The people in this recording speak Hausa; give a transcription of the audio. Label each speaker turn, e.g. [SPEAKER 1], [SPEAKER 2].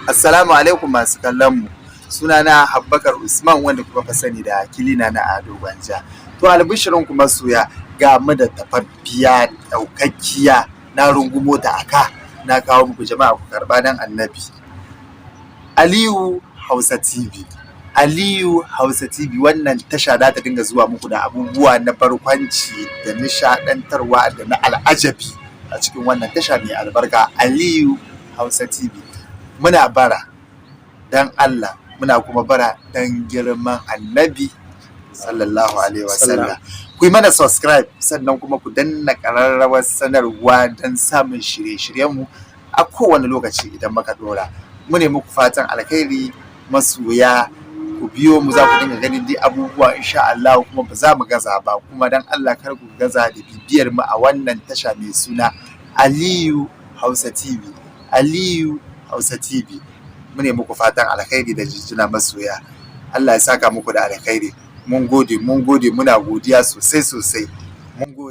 [SPEAKER 1] Assalamu alaikum masu kallon mu. Sunana Abubakar Usman, wanda kuka fi sani da Kilina na Ado Gwanja. To, albishirin ku masoya, ga mu da tafaffiya ɗaukakkiya, na rungumo ta aka na kawo muku. Jama'a, ku karɓa dan Annabi. Aliyu Hausa TV. Aliyu Hausa TV, wannan tasha za ta dinga zuwa muku da abubuwa na barkwanci da nishaɗantarwa da na al'ajabi a cikin wannan tasha mai albarka, Aliyu Hausa TV. Muna bara dan Allah, muna kuma bara dan girman Annabi sallallahu alaihi wasallam. Ku yi mana subscribe, sannan kuma ku danna ƙararrawar sanarwa don samun shirye-shiryenmu a kowane lokaci idan muka ɗora. Mu ne muku fatan alkhairi masoya, ku biyo mu, za ku dinga ganin dai abubuwa insha Allah, kuma ba za mu gaza ba. Kuma dan Allah kar ku gaza da bibiyar mu a wannan tasha mai suna Aliyu Hausa TV. Aliyu Hausa TV. Mu ne muku fatan alkhairi da jinjina masoya. Allah ya saka muku da alkhairi. Mun gode, mun gode, muna godiya sosai sosai. Mun gode.